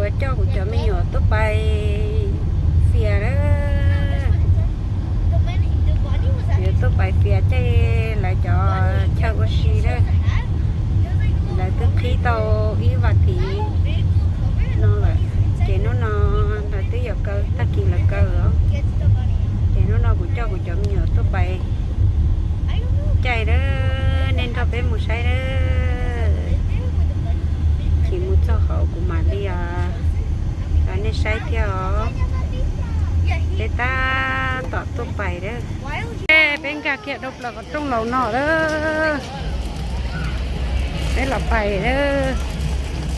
Coj kuv cov me nyuam tuaj pais fias na. Yuav tuaj pais fias caij lawv cov chaw ua si na. Lawv twb qhib tau ib vas thiv no lawm, ces hnub no lawv twb yuav kaw, tag kis lawv kaw os. Ces hnub no kuv coj kuv cov me nyuam tuaj pais caij na, nej nrog peb mus saib na. Chim mus txog hauv kuv mam li os, nej saib thiab os. Peb tab tom tuaj pais na. Peb nkag kiag rau plaws qhov rooj laus no lawm. Peb los pais,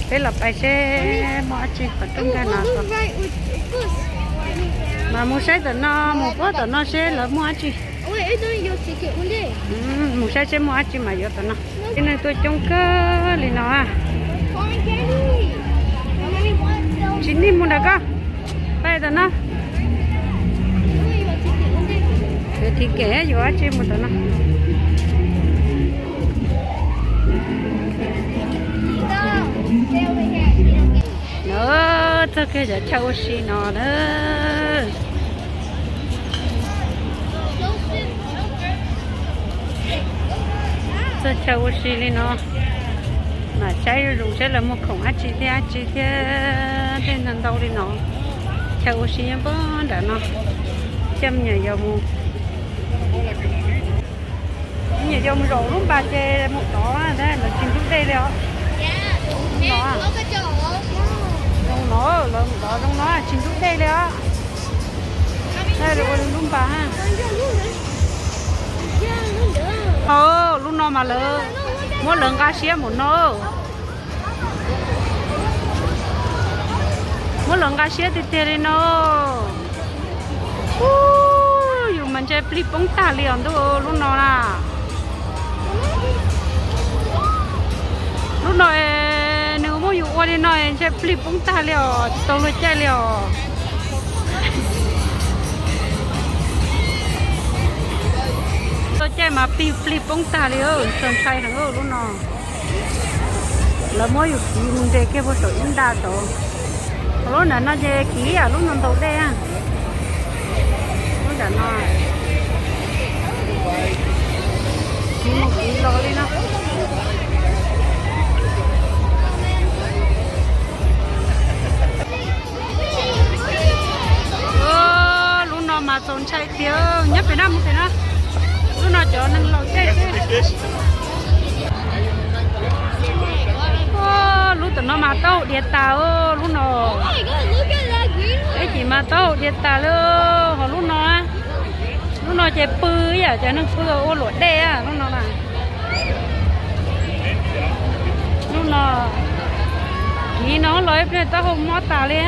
peb los pais seb muaj dab tsi qhov rooj nkag no. Mas mus saib tom no, mus pab tom no seb lawv muaj dab tsi. Mus saib seb muaj dab tsi mas yuav tom no. Tib neeg tuaj coob kawg li no. Tsis nim mus nram ko, pais tom no. Yuav thim kem yuav dab tsi mus tom no. No, txog kiag cov chaw ua si no na. Txog chaw ua si li no, mam saib zoo zoo seb lawv muag khoom dab tsi thiab dab tsi thiab. Tej ntau ntau li no, chaw ua si nyob npab nram no. Coj me nyuam yaus mus, me nyuam yaus mus zaum lub npas ces mus tod, lawv tsis ntub dej li os. Zoo no, lawv mus tod zoo no tsis ntub dej li os. Ua lub npas. Lub no mas lawv muab lawv nqa siab mus no. Muab lawv nqa siab tiag tiag li no. Ub, yus mas ntshe plig poob tag li os ntuj, lub no na. Lub no nws muab yus ua li no ntshe plig poob tag li os, tsis tau luag caij li os. Tau caij mas plig plig poob tag li, txaus ntshai heev lub no. Lawv muab yus kiv mus nres kiag puag saum ib nta saud. Lub nram no ces kiv ib yam lub no ntaus dej. Lub nram no kiv mus kiv los li no. Lub no mas txaus ntshai tiag, nyob pem no mus pem no. Lub no cov neeg laus caij xwb. Lub tom no mas taub hau diav tas lub no. Ib chim mas taub hau diav tas li, ho lub no, lub no ces pw ib yam cov neeg pw ua luam dej lub no na. Lub no, kiv no los ib pliag taub hau mob tas li.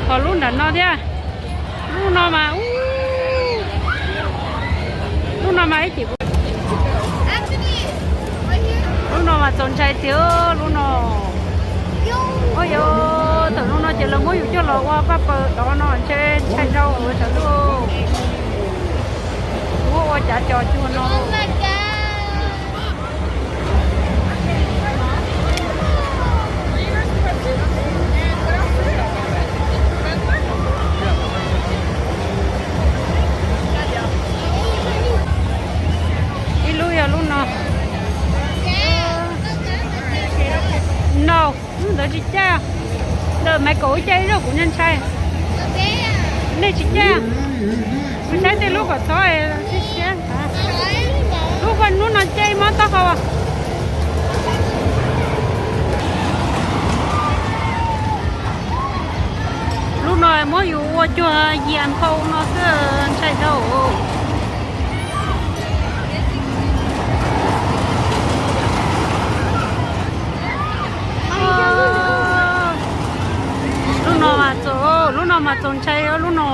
Ho lub nram no thiab, lub no mas, lub no mas ib chim, lub no mas txaus ntshai tiag lub no. Ua yog thaum lub no ces lawv muab yus coj los ua paj paws dov no ntshe ntshai dhau lawm tsav ntuj. Muab ua cav cos cuag no. Ib lub yog lub no. No, lub ntawd tsis caij. Ntawm Maiv Kaum caij ib zaug kuv ntshai ntshai. Nej tsis caij. Kuv saib tej lub kom txhob siab. Lub koj lub no caij mob taub hau. Lub no muab yus ua cuag yias nphau no xwb, ntshai dhau. Lub no mas txaus, lub no mas txaus ntshai lub no.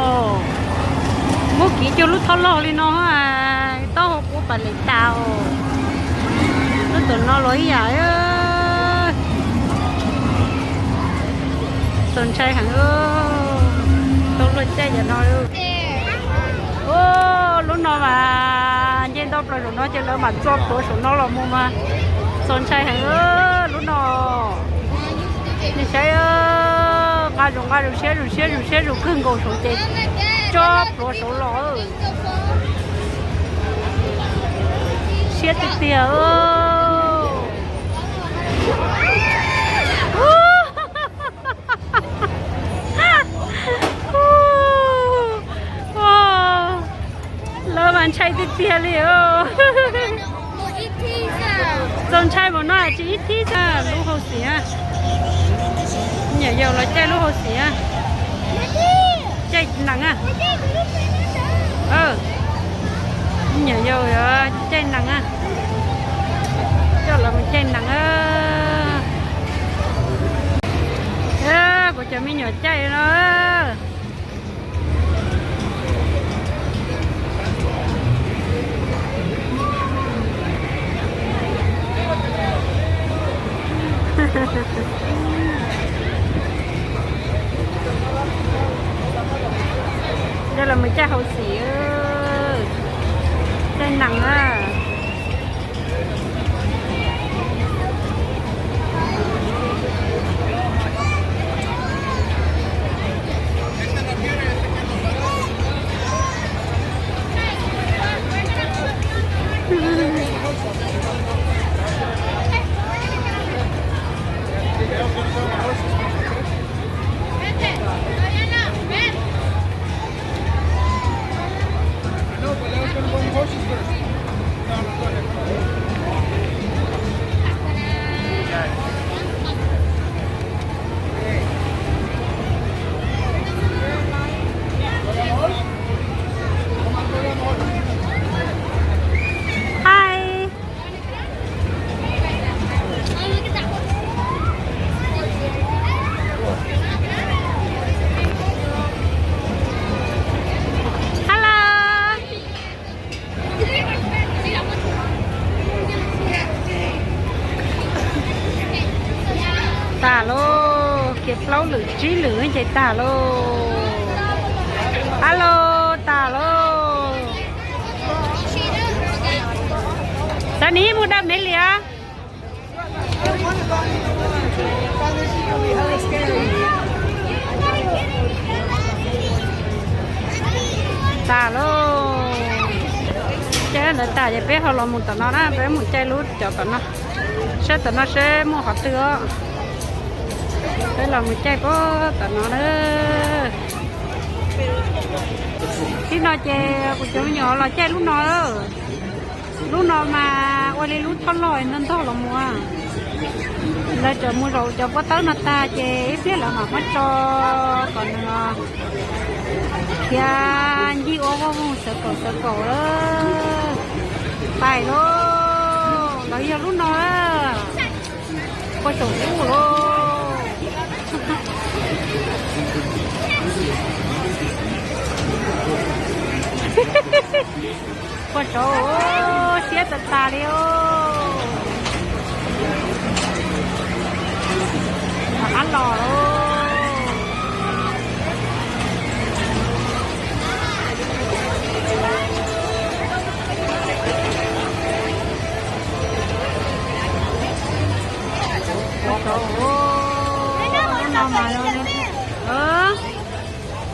Muab kiv cuag lub thoj log li no, taub hau quaj pas les tas. Lub tom no los ib yam. Txaus ntshai heev, tau luag caij yam no. Lub no mas nce ntau plaws saum no ces lawv mam txua pluav saum no los mus mas. Txaus ntshai heev lub no. Nej saib, nqa zus nqa zus siab zus siab zus siab zus kawg nkaus saud ces tsob pluav saud los. Siab tiag tiag. Lawv mas ntshai tiag tiag li. Txaus ntshai npaum no tsis ib thib xwb lub hauv xim. Nyuam yaus los caij lub hauv xim. Caij nees a. Nyuam yaus caij nees a. Coj los mus caij nees a. Kuv cov me nyuam caij no. Coj los mus caij hauv xim, caij nees a. Hi. Hello. Tas lauj, khiav plaub lwm tsib lwm ces tas lauj. Hello, tas lauj. Xav nim mus dab me lias. Tas lauj. Caij ntawd tas ces peb ho los mus tom no na, peb mus caij lub cov tom no, saib tom no seb muaj qhov twg os. Peb los mus caij puag tom no na. Tib no ces kuv cov me nyuam los caij lub no. Lub no mas ua li lub thob loj ntog ntog los mus. Lawv tseem mus zaum cov pob tawb no tag ces ib pliag lawv mam muab tso kom nws khiav ncig ua voj voog xawv kaum xawv kaum lawm. Pais lauj, lawv yog lub no. Puag saum ub lauj. Puag saud, siab tas tas li os. Rov qab los lauj. Puag saud, lub no mas,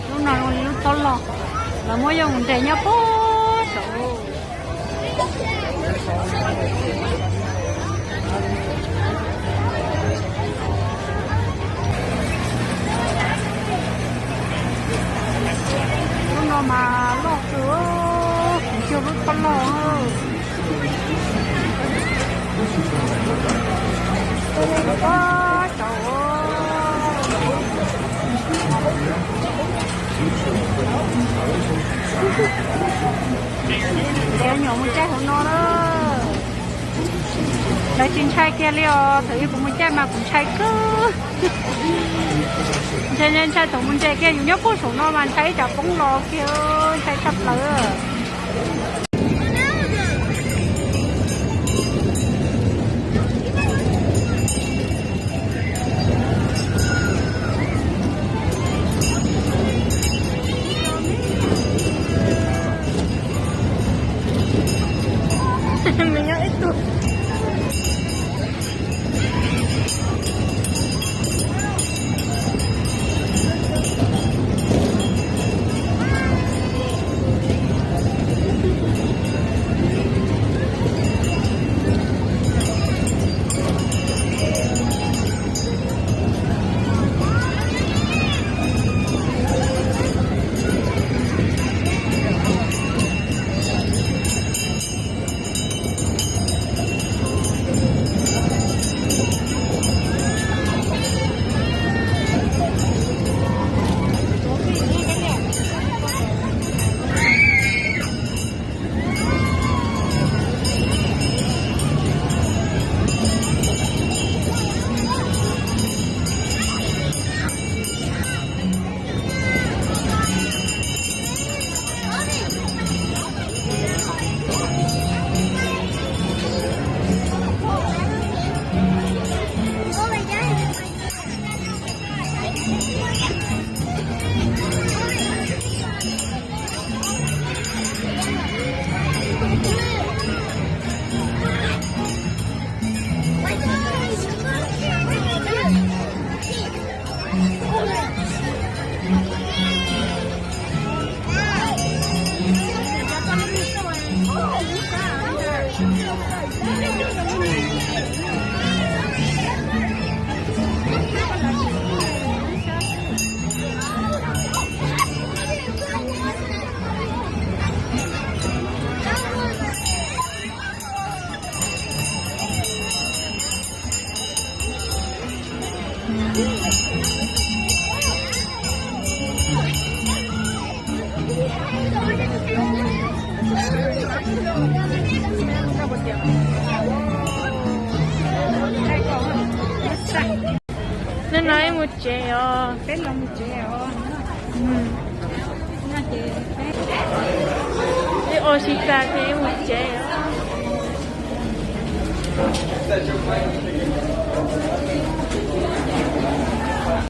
lub no zoo li lub thob loj, lawv muab yoj mus nres nyob puag saud. Lub no mas loj kawg, kuv yog lub thob loj. Puag saud, lawv nyuam mus caij hauv no na. Lawv tsis ntshai kiag li os, thaum ub kuv mus caij mas kuv ntshai kawg. Ntshai ntshai thaum mus nres kiag yus nyob puag saum no mas ntshai ib tsam poob los kiag, ntshai tshaj plaws. Nws nyob ib tug. Hnub no wb mus tsev os. Peb los mus tsev os. Wb ua si tas ces wb mus tsev os.